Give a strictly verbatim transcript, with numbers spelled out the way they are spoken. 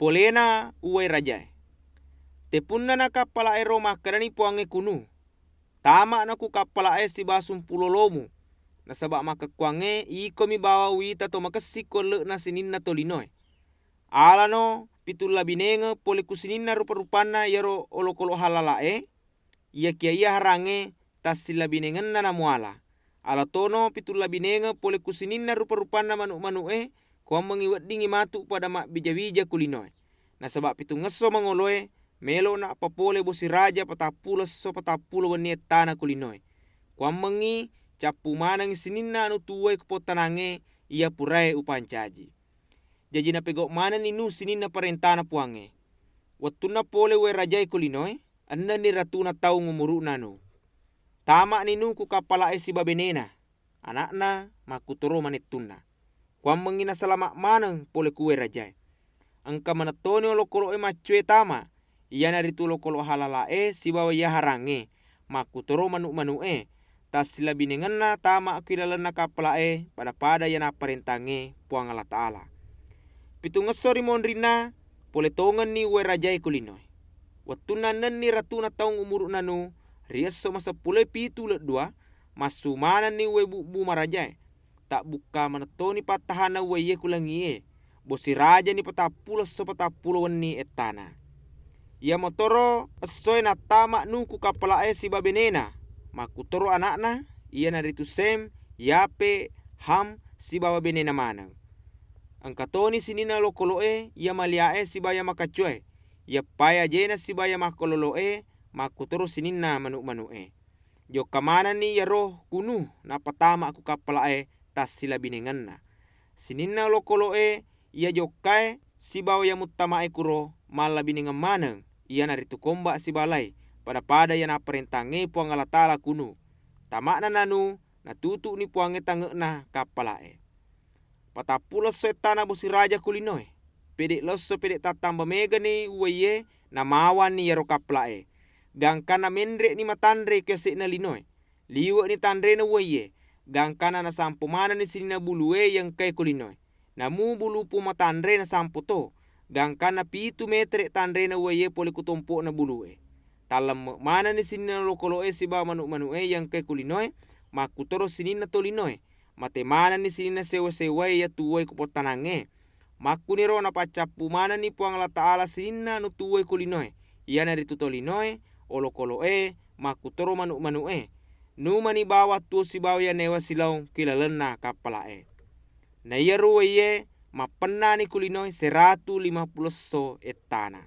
Polena uwai rajaé. Tepunna na kappala'éro makkedani Puwangnge ku Nuh, "Tama'na ku kappala'é sibawa sumpulolomu, nasaba makkekkuwangngé ikomi bawang uwita to makessing ku elle'na sininna tolinoé. Alano pitung labinengeng polé ku sininna rupa-rupanna iyaro olokolo halala'é, iyakiya iya harangngé tassillabinengenna namuala. Ala tono pitung labinengeng polé ku sininna rupa-rupanna manu'-manu'é, kuwammengngi weddingngi matu pada mabbija-bija ku linoé. Nasaba pitungngesso mangoloé, mélo'na' papolé bosi raja patappulo esso patappulo wenni ettana ku linoé. Kuwammengngi cappu manengngi sininna anu tuwoé ku pottanangngé iya puraé upancaji." Jaji napégau' manenni Nuh sininna paréntana Puwangnge. Wettunna polé uwai rajaé ku linoé, ennenni ratuna taung umuru'na Nuh. Tama'ni Nuh ku kappala'é sibawa bénéna, ana'na, makkutoro manettunna. Kuwammengngi nasalama' maneng polé ku uwai rajaé. Engka manettoni olokolo'é maccoé tama, iyanaritu olokolo halala'é sibawa iya harangngé, makkutoro manu'-manu'é, tassillabinengenna tama ku ilalenna kappala'é pada-pada iya napparéntangngé Puwang Allataala. Pitungngesso ri monrinna, polé tongenni uwai rajaé ku linoé. Wettunna ennenni ratuna taung umuru'na Nuh, ri esso maseppuloé pitu uleng duwa, massu manenni uwai bubbu marajaé. Tabbukka manettoni pattahanna uwaié ku langié, bosi rajani patappulo esso patappulo wenni ettana. Iyamotoro essoé nattama Nuh ku kappala'é sibawa bénéna, makkutoro ana'na, iyanaritu Sem, Yape, Ham, sibawa bénéna maneng. Engka toni sininna olokolo'é iya malia'é sibawa iya makacuwaé, iya eppaé ajéna sibawa iya makkalolo'é, makkutoro sininna manu'-manu'é. Jokka manenni iyaro ku Nuh, nappa tama ku kappala'é tassilabinengenna. Sininna olokolo'é iya jokkaé sibawa iya muttama'é kuro mallabinengeng maneng, iyanaritu komba sibawa lai, pada-pada iya napparéntangngé Puwang Allataala ku Nuh. Tama'na na Nuh, natutu'ni Puwangnge tange'na kappala'é. Patappulo esso ettana bosi raja ku linoé. Pédé' losso, pédé' tattamba mégani uwaié, namawanni iyaro kappala'é. Gangkanna ménré'ni matanré ku yasé'na linoé. Liwe'ni tanréna uwaié, gangkanna nasampo manenni sininna bulué iya engkaé ku linoé. Namu bulu pung matanré nasampo to, gangkanna pitu météré tanréna uwaié polé ku tompo'na bulué. Tallemme' manenni sininna olokolo'é sibawa manu'-manu'é iya engkaé ku linoé, makkutoro sininna tolinoé. Maté manenni sininna séwa-séwaé iya tuwoé ku pottanangngé. Makkuniro napaccappu manenni Puwang Allataala sininna anu tuwoé ku linoé, iyanaritu tolinoé, olokolo'é, makkutoro manu'-manu'é. Nuh mani bawang tuwo sibawa iya naéwa silaong ku ilalenna kappala'é. Na iyaro uwaié mappennani ku linoé seratu limappulo esso ettana.